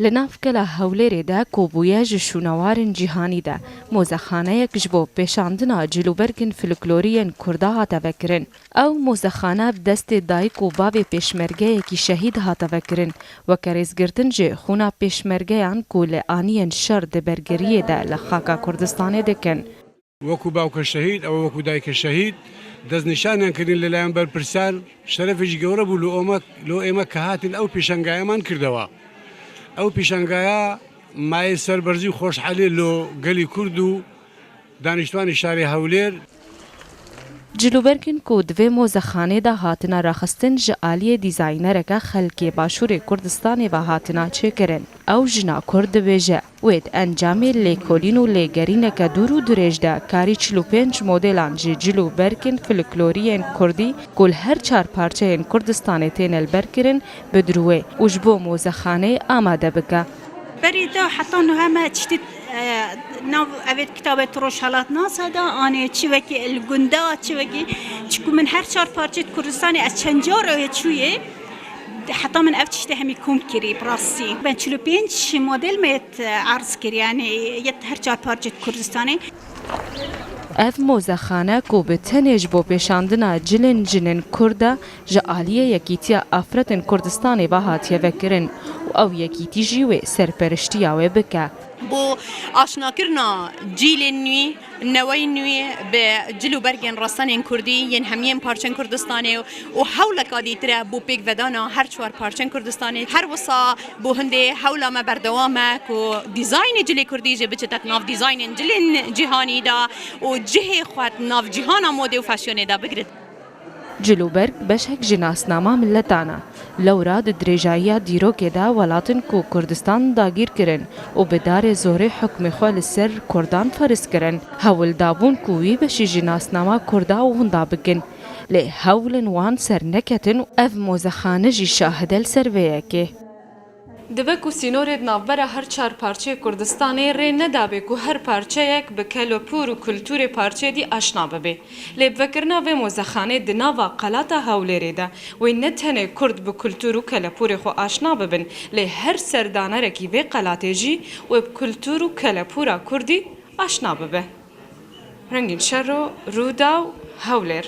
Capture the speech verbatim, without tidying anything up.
Li nav kela Hewlêrê de ku bûye ji şûnewarên cîhanî de, mozexaneyek ji bo pêşandina cilûbergên folklorî yên Kurda hate vekirin. Ew mozexane bi destê dayik û bavê pêşmergeyekî şehîd hate vekirin, weke rêzgirtin ji xûna pêşmergeyan ku li aniyên şer di bergeriyê de li xaka Kurdistanê dikin. Wekû bawke şehîd, ew wekû dayke şehîd, destnîşaniyan kirin li layan berpirsar, şerefê jî gewre bû li omek, li êmek ke hatin ew pêşangayaman kirdewa. Ew pêşangaya mayê serberzî û xweşhalê lo gelî Kurd û daniştwanê şarê Hewlêr. Cilûbergên ku di vê mozexanê de hatine rexistin ji aliyê dîzaynereke xelkê Başûrê Kurdistanê ve hatine çêkirin. Ew jina Kurd dibêje, wê di encamê lêkolîn û lêgerîneke dûr û dirêj de karî çil û pênc modêlan ji cilûbergên folklorî yên Kurdî ku li her çar parçeyên Kurdistanê têne li ber kirin, bidirûê û ji bo mozexaneyê amade bike. Berî de heta niha me tiştî, e, nav evê kitabê tu Rojhelatnase de, anê çi wekî li gunda, çi wekî, çiku min her çar parçeyê Kurdistanê ez çend car ew çûyê, heta min ev tiştê hemî kom kirî, bi rastî. Ben çil û pênc model me yet erz kirî, yanî yet her çar parçeyê Kurdistanê. Ev mozexane ku bi tenê ji bo pêşandina cilên jinên Kurd e, ji aliyê Yekîtiya Afretên Kurdistanê ve hatiye vekirin û ew yekîtî jî wê serperiştiya wê bike. Bo aşnakirina cîlên nû, neweyên nû bi cil û bergên resenên kurdî yên hemiyên parçên Kurdistanê û hewleka dîtir e bo pêkvedana her çar parçên Kurdistanê. Her wisa bo hindê hewla me berdewam e ku dîzaynê cilê kurdî jî biçite nav dîzaynên cilên cîhanî de û cihê xwe di nav cîhana modê û fesyonê de bigire. Cilûberg beşek ji nasnama miletan e. Lewra di dirêjayiya dîrokê de welatên ku Kurdistan dagîr kirin û bi darê zorê hukmê xwe li ser Kurdan ferz kirin, hewl dabûn ku wî beşî ji nasnama Kurda winda bikin. Lê hewlên wan serneketin û ev mozexane jî şahid e li ser vê yekê. Dibe ku sînorê di navbera her çar parçeyê Kurdistanê rê nedabe ku her parçeyek bi kelepûr û kulturê parçeyê dî aşna bibe. Lê bi vekirina vê mozexanê di nava qelata Hewlêrê de wê ne tenê Kurd bi kultur û kelepûrê xwe aşna bibin, lê her serdanerekî vê qelatê jî wê bi kultur û kelepûra Kurdî aşna bibe. Rengîn Şero, Rûdaw, Hewlêr.